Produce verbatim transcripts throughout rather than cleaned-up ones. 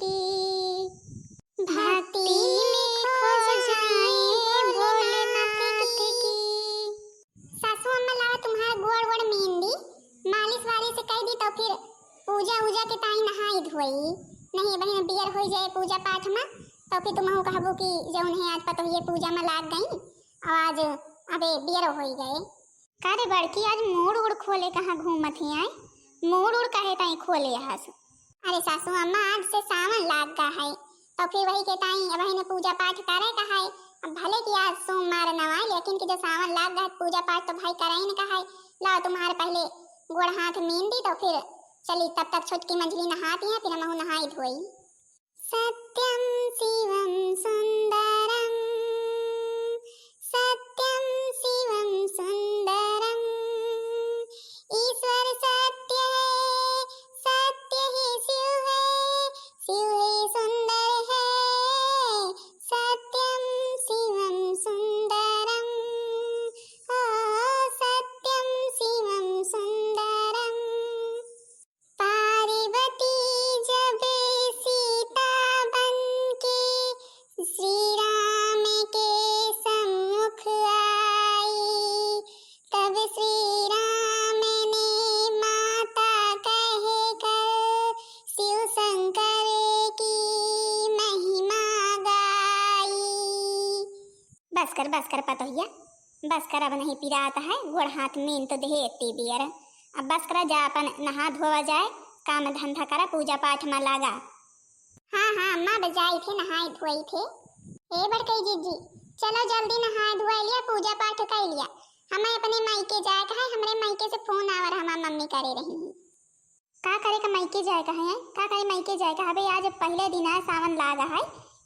की। भक्ति में खो जाए भोलेनाथ की। सासू अम्मा, लावा तुम्हार गोड़ वोड़ मीन दी, मालिश वालिश कइ दी, तो फिर पूजा उजा के ताई नहाई धोई। नहीं बहिन, बियर होइ जाए पूजा पाठ मा, तो फिर तुमहू कहबू कि जौन है आज पतोहिए पूजा मा लाग गई, और आज अबे बियर होइ गए। का रे बड़की, आज मूड़ उड़ खोले कहाँ घूमत ही आए? मूड़ उड़ काहे ताई खोले हस? अरे सासू अम्मा, आज से सावन लाग गा है, तो फिर वही के ताई वही ने पूजा पाठ करे का है। अब भले कि आज सोमवार नवाए, लेकिन कि जो सावन लाग गा है, पूजा पाठ तो भाई करे ही न का है। लाओ तुम्हारे पहले गोड़ हाथ मीन दी, तो फिर चली, तब तक छोटकी मंझली नहाती है, फिर हमहू नहाई धोई। सत्यं शिवं सुन्दरं, सत्यं शिवं सुन्दरं। ईश्वर सत्य है, सत्य ही शिव है, शिव ही सुन्दर है। सत्यं शिवं सुन्दरं, ओ सत्यं शिवं सुन्दरं। पार्वती जब सीता बन के श्री राम के सम्मुख आई, तब श्री राम ने माता कह कर शिव शंकर की महिमा गाई। बस कर, बस कर पतोहिया, बस कर, अब नहीं पिरात है, गोड़ हाथ मीन तो देहे एती बियर। अब बस करा, जा अपन नहा धोवा जाए, काम धंधा करा, पूजा पाठ मा लागा। हाँ, हाँ, अम्मा, अब जाई थे, नहाई धोई थे। ए बड़कई जीजी, चलो जल्दी नहाए धोए लिया, पूजा पाठ कर लिया। हमें अपने मायके जाए का है, हमरे मायके से फोन आवर हमार मम्मी करे रही हैं। का करे का मायके जाए का है? का करे मायके जाए का है? अबे आज पहले दिन है, सावन लाग है,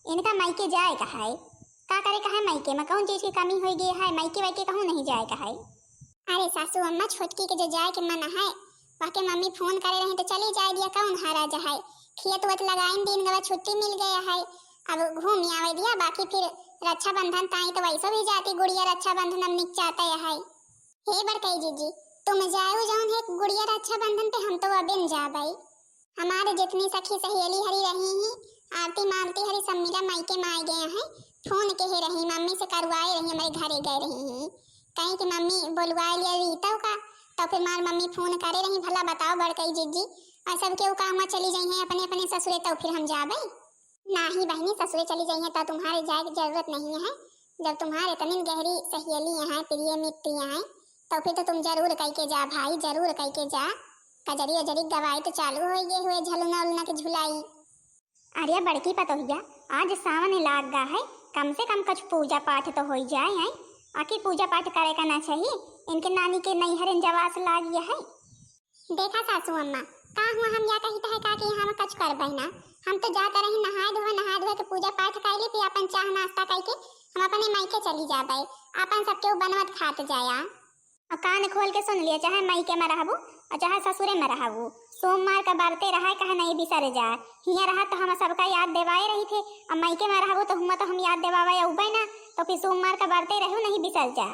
इनका मायके जाए का है। का करे का है मायके मा? कौन चीज की कमी होइ गई है? मायके वायके कहूँ नहीं जाए का है। अरे सासू अम्मा, छोटकी के जो जाए के मन है, वह के मम्मी फोन करे रही तो चली जाए दिया, कौन हरा जा है। खेत वेत लगाइन दिन गवा छुट्टी मिल गया है, अब घूम आवे दिया, बाकी फिर रक्षाबंधन ताई तो वैसो भी जाती गुड़िया रक्षाबंधन अब निकचाते है। हे बड़कई जीजी, तुम जाओ जौन है गुड़िया रक्षाबंधन पे, हम तो अबे न जाबे। हमारे जितनी सखी सहेली हरी रही हैं, आरती मारती हरी सब मिला मायके मा आए गए हैं। फोन के हे रही, मम्मी से करवाए रही, हमारे घरे गए रही हैं। कहीं कि मम्मी बोलवाए लिया रीता का, तो फिर मार मम्मी फोन करे रही, भला बताओ बड़कई जीजी, और सब केहू काम मा चली जाई हैं अपने अपने ससुरे, तो फिर हम जाबे। नाही बहिनी, ससुरे चली जाई हैं तो तुम्हारे जाए की जरूरत नहीं है। जब तुम्हारे इतनी गहरी सहेली हैं, प्रिय मित्र हैं, तो फिर तो तुम जरूर कई के जा भाई, जरूर कई के जा। कजरी उजरी गवाई तो चालू होइ गए हुए, झलुना उलना के झुलाई। अरे बड़की पतोहिया, आज सावन लाग गा है, कम से कम कुछ पूजा पाठ तो होइ जाए है। आखिर पूजा पाठ करे का ना चाहिए, इनके नानी के नैहर जवास लाग गया है। देखा सासू अम्मा, का हुआ, हम या कहित है का कि हम कछु करबे ना। हम तो जात रही नहाए धोए, नहाए धोए के पूजा पाठ कर ली, फिर अपन चाह नाश्ता करके हम अपने मायके चली जाबे, अपन सब केहू बनवत खात जाया। और कान खोल के सुन लिया, चाहे मायके मा रहबू और चाहे ससुरे मा रहबू, सोमवार का बरते रहा, कहे नहीं बिसर जा। हियाँ रहा तो हम सबका याद देवाए रही थे, अब मायके मा रहबू तो हुआ तो हम याद देवावे अउबे ना, तो फिर सोमवार का बरते रहू, नहीं बिसर जा।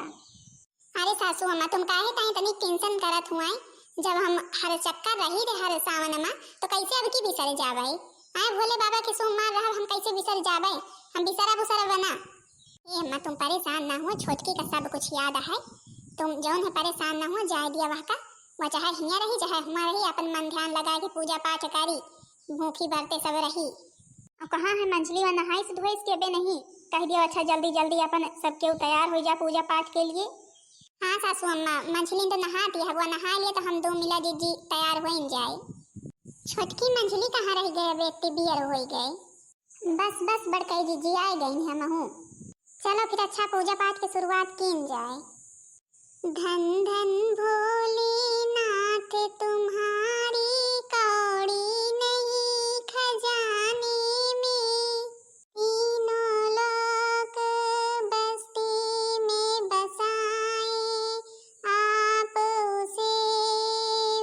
अरे सासू अम्मा, तुम काहे ताई तनी tension करत हुआई? जब हम हर चक्कर रही रे हर सावन मा, तो कैसे अब की बिसर जाबे? आए भोले बाबा के सोमवार रहब, हम कैसे बिसर जाबे? हम बिसरब उसरब ना। ए अम्मा, तुम परेशान ना हुआ, छोटकी का सब कुछ याद है। तुम जौन है परेशान ना हुआ, जाए दिया वह का, वह चाहे हियाँ रही, चाहे हुआँ रही, अपन मन ध्यान लगा के पूजा पाठ करी, भूखी बरते सब रही। अब कहाँ है मंझली, वह नहाइस धोइस के बे नहीं? कह दियो, अच्छा जल्दी जल्दी अपन सब केहू तैयार होइ जा पूजा पाठ के लिए। हाँ सासू अम्मा, मंझली तो नहाती है, वो नहा लिए तो हम दो मिला जीजी तैयार होइन जाए। छोटकी मंझली कहाँ रह गए, बेटी बियर होइ गए। बस बस बड़कई जीजी, आए गई हमहू। चलो फिर अच्छा पूजा पाठ के शुरुआत कीन जाए। धन धन भोलेनाथ तुम्हारी कौड़ी नहीं खजाने में, तीनों लोक बस्ती में बसाए आप उसे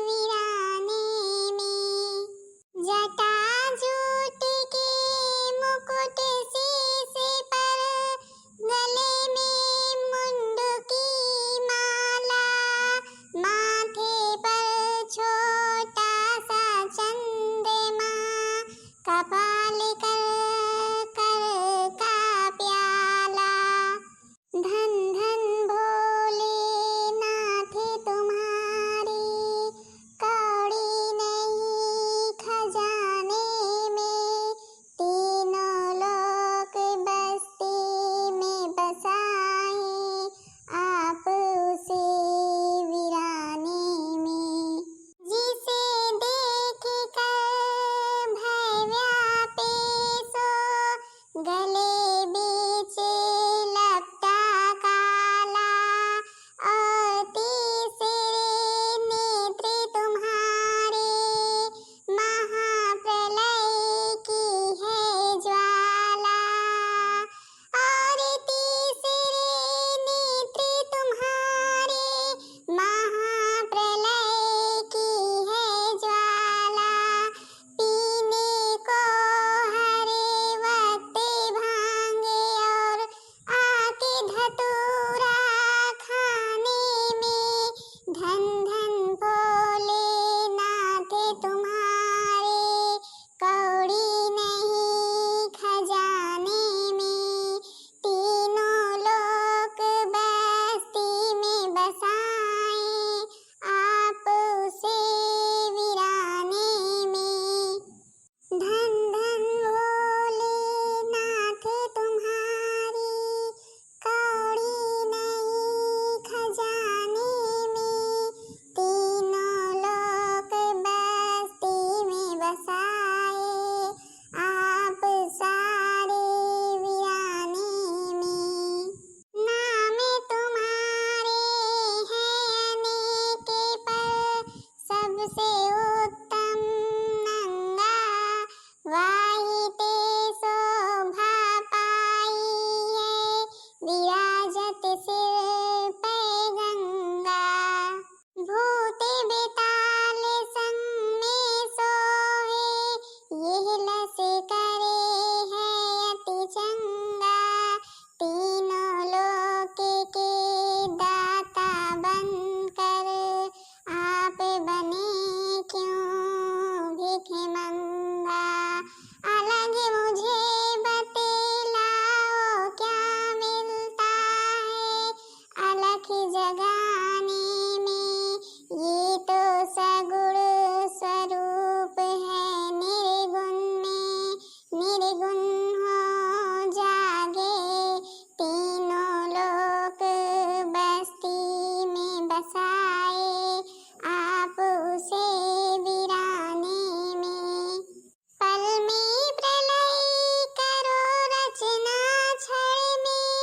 वीराने में। जटा जूट के मुकुट शीश पर, गले में मुंड की माला, माथे पर छोट थे मंगा। अलख मुझे बतलाओ क्या मिलता है, अलख जगाने में। ये तो सगुण स्वरूप है, निर्गुण में निर्गुण हो जागे। तीनों लोक बस्ती में बसाए, आप उसे वीराने में। पल में प्रलय करो रचना क्षण में,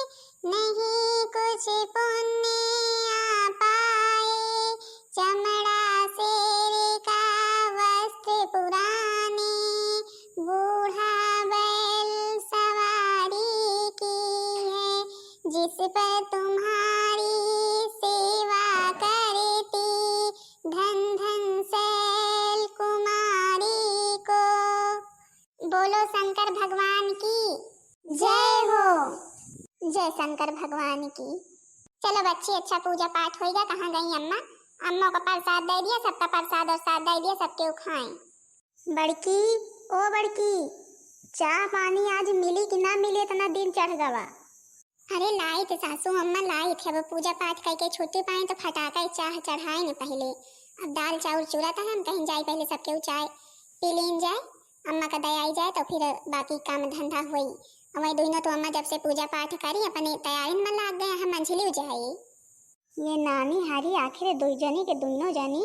नहीं कुछ पुण्य आ पाए। चमड़ा शेर का वस्त्र पुराने, बूढ़ा बैल सवारी की है, जिस पर तुम्हारी सेवा करती धन धन सैल कुमारी को। बोलो शंकर भगवान की जय हो। जय शंकर भगवान की। चलो बच्ची, अच्छा पूजा पाठ होइगा। कहाँ गई अम्मा? अम्मा का प्रसाद दे दिया, सबका प्रसाद और साथ दे दिया, सबके खाएं। बड़की, ओ बड़की, चाह पानी आज मिली कि ना मिली, इतना दिन चढ़ गवा। अरे लाइत सासू अम्मा, लाइत है, अब पूजा पाठ करके छुट्टी पाए तो फटाका चाह चढ़ाए न पहले। अब दाल चाउर चूरा था, हम कहीं जाए पहले सबके चाय पी लीन जाए, अम्मा का दया आई जाए तो फिर बाकी काम धंधा होई। अब वही दोनों तो अम्मा जब से पूजा पाठ करी अपने तैयारी में लाग गए हैं, मंझली जाए। ये नानी हारी आखिर दुई जनी के दुइनो जनी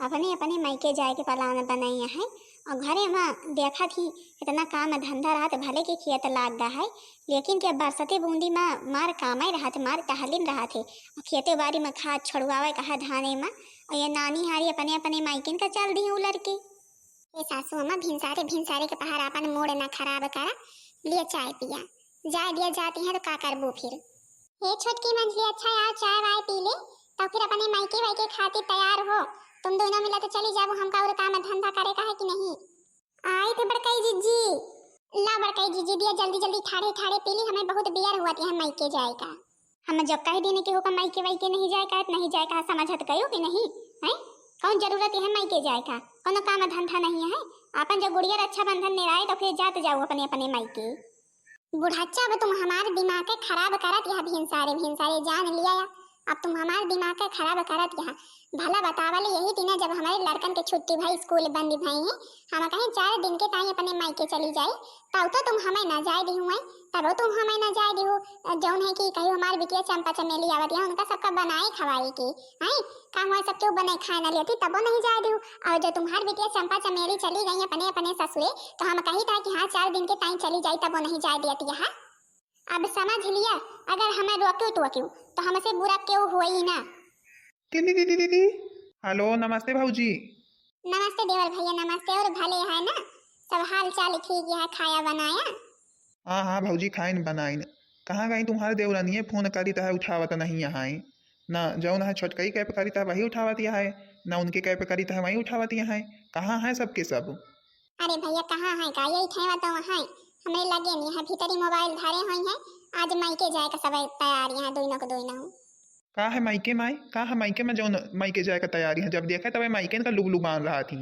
अपने अपने मायके जाए के प्लान बनाई है। और घरे में देखा थी इतना काम धंधा रहत भले के खेत लाग गा है, लेकिन के बरसते बूंदी में मार कामे रहत, मार टहलिन रहत है। और खेते बाड़ी में खाद छोड़वावे कहा धाने में, और ये नानी हारी अपने अपने मायकिन का चल दी उलर के। ए सासू अम्मा, भिनसारे भिनसारे के पहाड़ आपन मूड ना खराब करा, लिए चाय पिया। जाए दिया जाती है तो का करबू फिर। हे छोटकी मंझली, अच्छा यार, चाय वाय पी ले, तब फिर अपने मायके वायके खातिर तैयार हो। तुम दोनों मिला तो चली जाबो, हमका और काम धंधा करे का है कि नहीं? आई थे बड़काई जिज्जी। ला बड़काई जिज्जी, दिया जल्दी जल्दी ठाढ़े ठाढ़े पी ली, हमें बहुत बियर हुआ थी हम मायके जाए का। हम जो कह देने के होगा मायके वायके नहीं जाए का, नहीं जाए का, समझत कहो कि नहीं? हैं? कौन जरूरत है मायके जाए का? कोनो काम धंधा नहीं है। आपन जो गुड़िया रक्षाबंधन निराए तो फिर जात जाओ अपने अपने मायके। बुढ़च्चा, अब तुम हमार दिमाग के खराब करत यह भिनसारे भिनसारे जान लिया या। अब तुम हमार दिमाग के खराब करत यह। भला बतावल यही दिना जब हमारे लड़कन के छुट्टी भई, स्कूल बंद भई है, हम कहें चार दिन के ताई अपने मायके चली जाए, तब तो तुम हमें ना जाए दिहु है, तब तुम हमें ना जाए दिहु। जौन है कि कहीं हमार बिटिया चंपा चमेली आवत है, उनका सबका बनाए खवाए के, हैं? का हुआ सब केहू बनाए खाए ना लेती, तबो नहीं जाए दिहु। और जो तुम्हार बिटिया चंपा चमेली चली गई अपने अपने ससुरे, तो हम कही था कि हाँ, चार दिन के ताई चली जाई, तबो नहीं जाए दियत यहाँ। अब समझ लिया, अगर हमें रोक्यो टोक्यो तो हमसे बुरा केहू होई ना। हेलो, नमस्ते भौजी। नमस्ते देवर भैया, नमस्ते। और भले है ना, सब हाल चाल ठीक है, खाया बनाया? हाँ हाँ भौजी, खाइन बनाइन। कहाँ गई तुम्हारे देवरानिये? फोन करी त है, उठावत नहीं है। ना जौन है छोटकई कैप करी त है, वही उठावत है, ना उनके कैप करी त है, वही उठावत है। कहाँ है सबके सब? अरे भैया, कहाँ है का? यही ठेवा तो है, हमरे लगे नहीं है, भीतरी मोबाइल धरे हुई है। आज मायके जाए का सब तैयार यहाँ, दोनों को दोनों। का है मायके माई? का है मायके में जौन मायके जाए का तैयारी है? जब देखे तबे मायके का लुबलुबान रहा थी।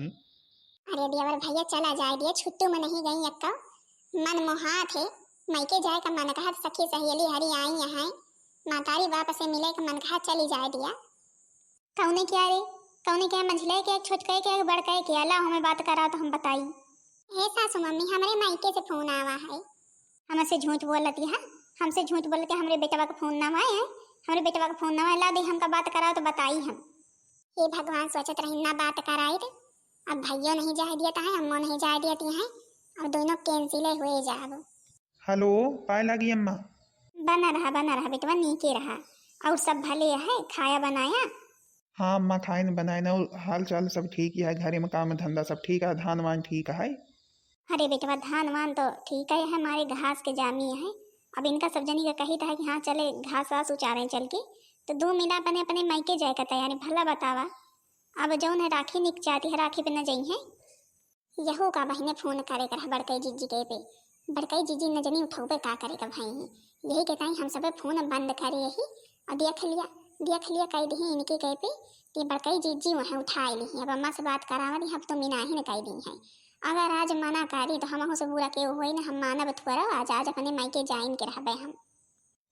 अरे देवर भैया, चला जाए दिया, छुट्टू में नहीं गई अक्का, मन मोहात है, मायके जाए का मन कहा, सखी सहेली हरी आई यहाँ, मातारी बाप से मिले का मन कहा, चली जाए दिया। कौने क्या रे? कौने क्या? मंझले के, एक छोटके के, एक बड़के के? अला हमें बात करा तो हम बताई। हे सासू मम्मी, हमरे मायके से फोन आवा है। हमसे झूठ बोलती है, हमसे झूठ बोलती है। हमरे बेटवा का फोन ना आए है, हमरे बेटवा का फोन ना आए। ला दे, हमका बात करा तो बताई हम। हे भगवान, सोचत रही ना बात कराई रे। अब भैयो नहीं जाए दिया है, अम्मो नहीं जाए दिया है, अब दोनों कैंसिल हुए जाब। हेलो, पाए लागी अम्मा। बना रहा, बना रहा बेटवा, नीके रहा। और सब भले है, खाया बनाया? हाँ अम्मा, खाइन बनाइन, और हाल चाल सब ठीक ही है, घरे में काम धंधा सब ठीक है, धान वान ठीक है। अरे बेटवा, धान वान तो ठीक है, हमारे घास के जामी है। अब इनका सब जनी का कही था कि हाँ चले घास वास उचारे चल के, तो दो मिला अपने अपने मायके जाए का तैयारी। भला बतावा, अब जौन है राखी निक जाती है, राखी पे न जई है। यहू का बहिने फोन करे कर बड़कई जिज्जी के पे। बड़कई जिज्जी न जनी उठौबे का करे का भाई है। यही के ताई हम सबे फोन बंद करे यही। और देख लिया, देख लिया, कह दी इनके के पे कि बड़कई जिज्जी वहाँ उठाए ली है। अब अम्मा से बात करावा दी, हम तो मिनाही न कह दी है। अगर आज मना करी तो हमहू से बुरा केहू होई ना, हम मानब थोड़ा, आज, आज अपने मायके जाइन के रहबे हम।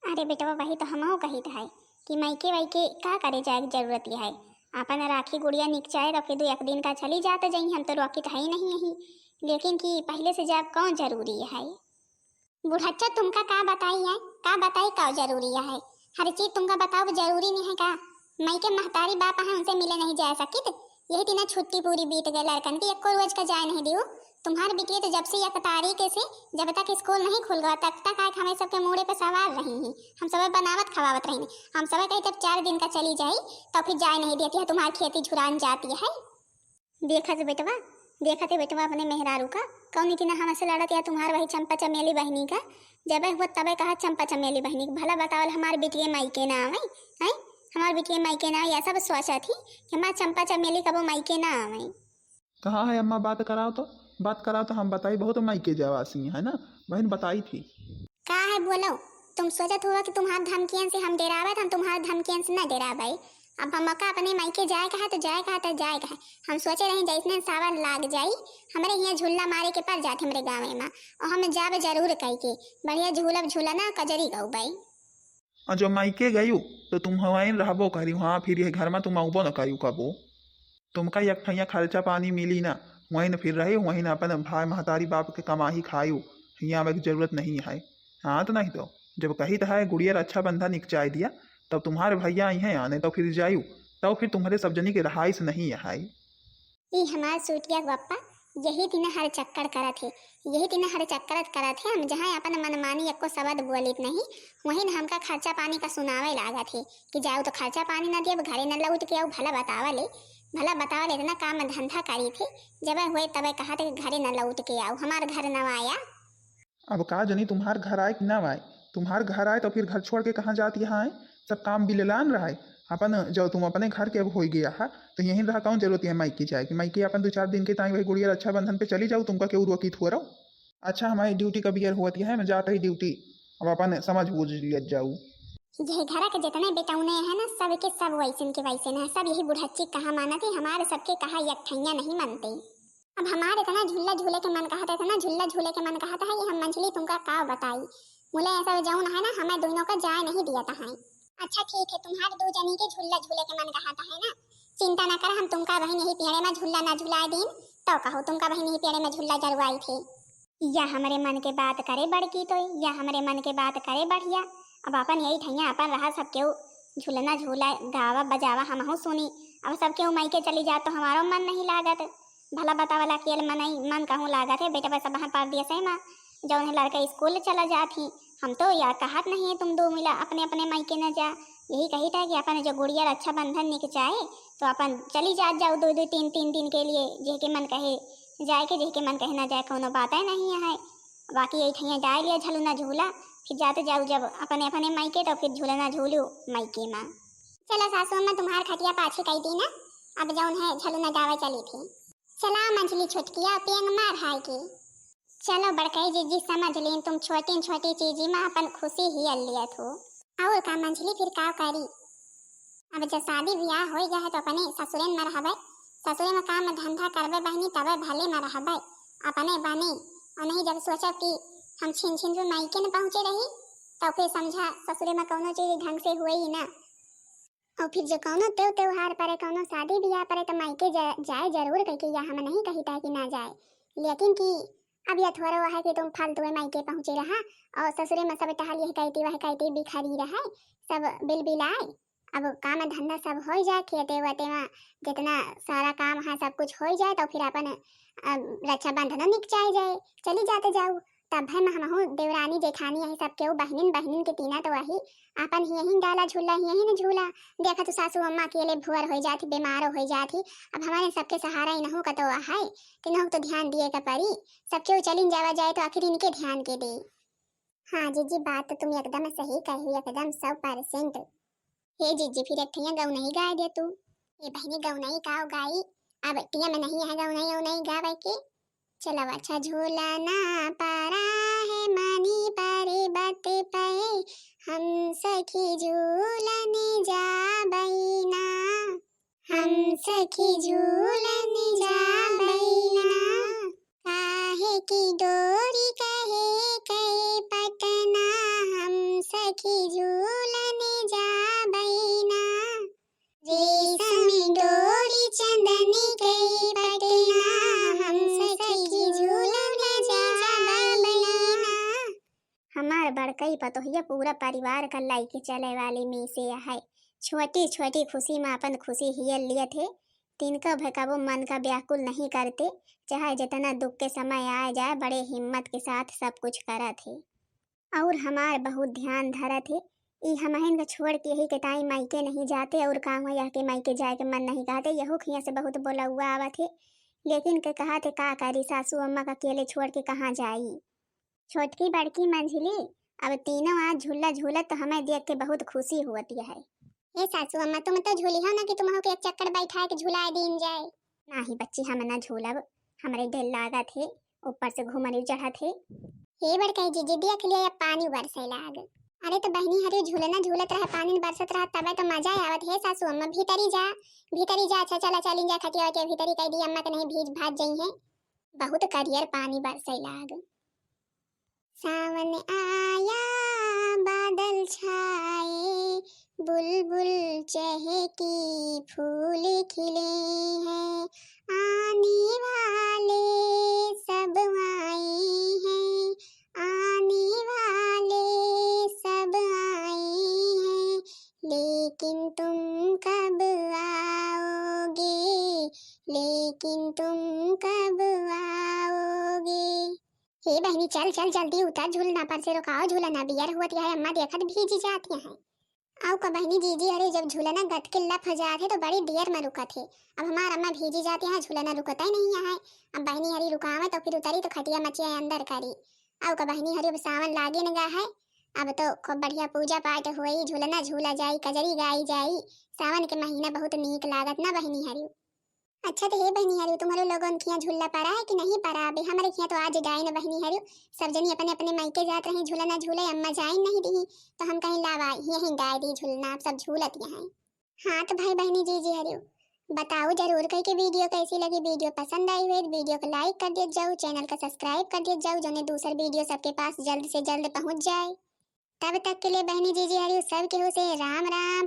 अरे बेटवा, वही तो हमहू कहित है कि मायके वायके का करे जाए के जरूरत है, अपन राखी गुड़िया निकचाए तो फिर दो एक दिन का चली जात जाई, हम तो रोकित है ही नहीं यही, लेकिन कि पहले से जाब कौन जरूरी है? बुढ़च्चा, तुमका का बताई है, का बताई का जरूरी है? हर चीज तुमका बताओ जरूरी नहीं है का? मायके महतारी बाप है, उनसे मिले नहीं जा सकित। यही तीना छुट्टी पूरी बीत गए लड़कन की, एको रोज का जाए नहीं दियो। तुम्हार बिटिया तो जब से एक तारीख से जब तक स्कूल नहीं खुल गवा तब तक आए हमें सबके मूड़े पे सवार रही ही। हम सब बनावत खवावत रही, हम सब कही जब चार दिन का चली जाई तो फिर जाए नहीं देती है, तुम्हार खेती झुरान जाती है। देखत बेटवा, देखत है बेटवा अपने मेहरारू का, कौन इतना हमसे लड़त या तुम्हार वही चंपा चमेली बहनी का। जबे हुआ तबे कहा चंपा चमेली बहनी का। भला बतावल हमार बिटिया मायके ना आवे, हैं? हमार बिटिया मायके ना आवे, ऐसा बस सोचा थी कि हमार चंपा चमेली कबो मायके ना आवे। कहाँ है अम्मा, बात कराओ तो, बात कराओ तो हम बताई, बहुत मायके जावासी है ना, बहन बताई थी। का है बोलो, तुम सोचत हुआ कि तुम्हार धमकियन से हम डेरावे, हम तुम्हार धमकियन से ना डेरावे। अब हमका अपने मायके जाए का है तो जाए का है तो जाए का है। हम सोचे रहे जैसने सावन लाग जाई, हमरे हियाँ झुल्ला मारे के पड़ जात हमरे गाँवे में, और हम जाब जरूर कह के। बढ़िया झूलब झूलना कजरी गौबई। और जो मायके गयू तो तुम हवाइन रहबो करी, वहाँ फिर ये घर में तुम आउबो न करू कबो। तुमका एक ठैया खर्चा पानी मिली ना, वहीं फिर रही, वहीं अपन भाई महतारी बाप के कमाही खायू, हियाँ आवे की जरूरत नहीं है। हाँ तो नहीं तो जब कही तो है गुड़िया रक्षाबंधन निकचाई दिया, तब तुम्हारे भैया आई हैं आने तो फिर जायू, तब फिर तुम्हारे सब जनी के रहाइश नहीं है। ई हमार सूटिया गप्पा यही दिन हर चक्कर करत है, यही दिन हर चक्कर करत है। हम जहाँ अपन मनमानी एको शब्द बोलित नहीं, वहीं न हमका खर्चा पानी का सुनावे लागत है कि जाऊ तो खर्चा पानी ना दियब, घरे न लौट के आऊ। भला बतावा ले, भला बतावा ले, इतना काम धंधा करी थे, जब हुए तबे कहा थे कि घरे न लौट के आऊ, हमार घर न आया। अब का जनी तुम्हार घर आए कि ना आए, तुम्हार घर आए तो फिर घर छोड़ के कहाँ जात यहाँ आए? सब काम बिललान रहा है, अपन जो तुम अपने घर के अब हो गया है तो यहीं रहा, कौन जरूरत है मायके जाए कि मायके अपन दो चार दिन के ताई वही गुड़िया रक्षाबंधन पे चली जाऊ, तुमका केहू रोकी थोड़ो। अच्छा हमारी ड्यूटी का बियर होती है, मैं जाता ही ड्यूटी, अब अपन समझ बूझ लिया जाऊ। ये घर के जितने बेटौने हैं ना, सबके सब वैसन के वैसे हैं, सब यही बुढ़च्ची कहा मानत है, हमारे सबके कहा एक ठैया नहीं मानते। अब हमार इतना झुल्ला झूले के मन कहत है, इतना झुल्ला झूले के मन कहत है कि हम मंझली तुमका का बताई। मुले ऐसा जौन है ना, हमें दोनों का जाए नहीं दिया था है। अच्छा ठीक है, तुम्हारे दो जनी के झुल्ला झूले के मन कहत है ना, चिंता ना कर, हम तुमका वही नहीं पेड़े में झुल्ला ना झुलाए दीन, तो कहो तुमका वही नहीं पेड़े में झुल्ला जरवाई थे। या हमरे मन के बात करे बड़की तो, या हमरे मन के बात करे बढ़िया। अब अपन यही ठैया अपन रहा, सब केहू झुलना झूला, गावा बजावा हमहू सुनी। अब सब केहू मायके चली जात तो हमारो मन नहीं लागत। भला बतावला अकेल मनई मन कहूँ लागत है, बेटवा सब हैं परदेसे मा, जौन है लड़का स्कूल चला जात ही। हम तो या कहत नहीं है तुम दो मिला अपने अपने मायके न जा, यही कही था कि अपन जो गुड़िया रक्षाबंधन निकचाए तो अपन चली जात जाऊ दो दो तीन तीन दिन के लिए, जेके मन कहे जाए के, जेके मन कहे ना जाए, कौनो बात है नहीं है। बाकी यही ठैया जाए लिया झलुना झूला, फिर जाते जाऊ जब अपने अपने मायके तो फिर झूलना झूलू मायके मा। चला सासू अम्मा, तुम्हार खटिया पाछी कई दी ना, अब जौन है झलुना गावे चली थी। चला मंझली छोटकिया पेंग मार हाय के। चलो बड़कई जीजी, समझ लीन तुम छोटी छोटी चीजी मा अपन खुशी ही लियत हो। और का मंझली फिर का करी? अब जब शादी ब्याह होई गया है तो अपने ससुरे में रहबे, ससुरे में काम धंधा करबे बहनी, तबे भले में रहबे अपने बने। और नहीं जब सोचब कि हम छिन छिन भी मायके न पहुँचे रही, तो फिर समझा ससुरे में कौनो चीज ढंग से हुए ही ना। और फिर जो कौनो त्यों त्योहार परे, कौनो शादी ब्याह परे, तो मायके जा-, जाए जरूर कह के, या हम नहीं कही था कि ना जाए, लेकिन कि अब यह थोड़ा है कि तुम फालतू में मायके पहुँचे रहा और ससुरे में सब टहल यह कहती वह कहती बिखरी रहे, सब बिल बिलाए। अब काम धंधा सब हो जाए, खेते वेते में जितना सारा काम है सब कुछ हो जाए, तो फिर अपन, अ, रक्षाबंधन निकचाए जाए, चली जाते जाऊ। तब है हमहू देवरानी जेठानी यही सब केहू बहनिन, बहनिन के तीना तो वही अपन ही यही डाला झूला, ही यही न झूला। देखा तो सासू अम्मा अकेले भुअर हो जाती, बीमार हो जाती। अब हमारे सबके सहारा इनहू का तो है, तो इनहू तो ध्यान दिए का पड़ी। सब केहू चलिन जावा जाए तो आखिर इनके ध्यान के दे। हाँ जीजी, बात तो तुम एकदम सही कही, एकदम सौ परसेंट। हे जीजी, फिर एक ठैया गौनई गाय दे तू। ए बहनी, गौनई का गाई? अब टिया में नहीं है गौनई, गौनई गावे के। चलो अच्छा। झूलना परा है मनी पर्वत पे, हम सखी झूलन जाबई ना, हम सखी झूलन जाबई ना। की डोरी कहे कहे पटना, हम सखी झूलन जाबैना। रेशम डोरी चंदन कहे पटना, हम सखी झूलन जाबैना। हमार बड़कई पतोहिया पूरा परिवार का लइके चले वाली में से है। छोटी छोटी खुशी में अपन खुशी हियल लियत हे। तिनका भे कबो मन का व्याकुल नहीं करते, चाहे जितना दुख के समय आए जाए, बड़े हिम्मत के साथ सब कुछ करत हे। और हमार बहुत ध्यान धरत हे। ई हमहिन का छोड़ के यही के ताई मायके नहीं जाते, और का हुआ यह के मायके जाए के मन नहीं कहते, यहू खिया से बहुत बोलौआ आवत हे। लेकिन के कहत हे का करी, सासू अम्मा का अकेले छोड़ के कहाँ जाई। छोटकी बड़की मंझली, अब तीनों आज झूला झूलत तो हमें देख के बहुत खुशी होती है। हे सासू अम्मा, तुम तो झूली हो ना कि तुमहू के एक चक्कर बैठाए के झुलाए दीन जाए। नाही बच्ची, हम ना झूलब, हमरे डर लागत हे, ऊपर से घुमरी चढ़त हे। हे बड़कई जीजी, देख लिया, अब पानी बरसे लाग। अरे तो बहिनी हरियो, झूलना झूलत रहे, पानी बरसत रहा, तबे तो मजा आवत। हे सासू अम्मा, भीतरी जा, भीतरी जा, अच्छा चला चलिन जा, खटिया के भीतरी कह दी अम्मा के नहीं भीज भाज जइहैं। बहुत करियर पानी बरसे लाग। सावन आया, बादल छाए, बुलबुल चहकी, फूल खिले हैं। आने वाले सब आए हैं, आने वाले सब आए हैं, लेकिन तुम कब आओगे, लेकिन तुम कब आओगे। हे बहिनी, चल चल, जल्दी उतर, झूलना पर से रुकाओ, झूलना बियर हुआ है, अम्मा देखत भीजी जाती हैं। आउ का बहिनी, जीजी हरे जब झूलना गत के लफ जात है तो बड़ी देर में रुकत है। अब हमार अम्मा भीजी जाती हैं, झूलना रुकता ही नहीं है। अब बहिनी हरी रुकावे तो फिर उतरी तो खटिया मचिया अंदर करी। आउ का बहिनी हरी, अब सावन लागे न गा है, अब तो खूब बढ़िया पूजा पाठ होई, झूलना झूला जाई, कजरी गाई जाई। सावन के महीना बहुत नीक लागत ना बहिनी हरी। अच्छा तो हे बहिनी हरियो, तुम्हारो लोगन खिया झूला पड़ा है कि नहीं पड़ा? अबे हमरे खिया तो आज जाए न बहिनी हरियो, सब जनी अपने अपने मायके जात रही, झूला ना झूले, अम्मा जाए नहीं दी, तो हम कहीं लावा यहीं गाय दी झूलना, आप सब झूलत यहाँ। हाँ तो भाई बहिनी जीजी हरियो, बताओ जरूर कह के वीडियो कैसी लगी। वीडियो पसंद आई हुई तो वीडियो को लाइक कर दिया जाओ, चैनल का सब्सक्राइब कर दिया जाओ, जोने दूसर वीडियो सबके पास जल्द से जल्द पहुँच जाए। तब तक के लिए बहिनी जीजी हरियो सब केहू से राम राम।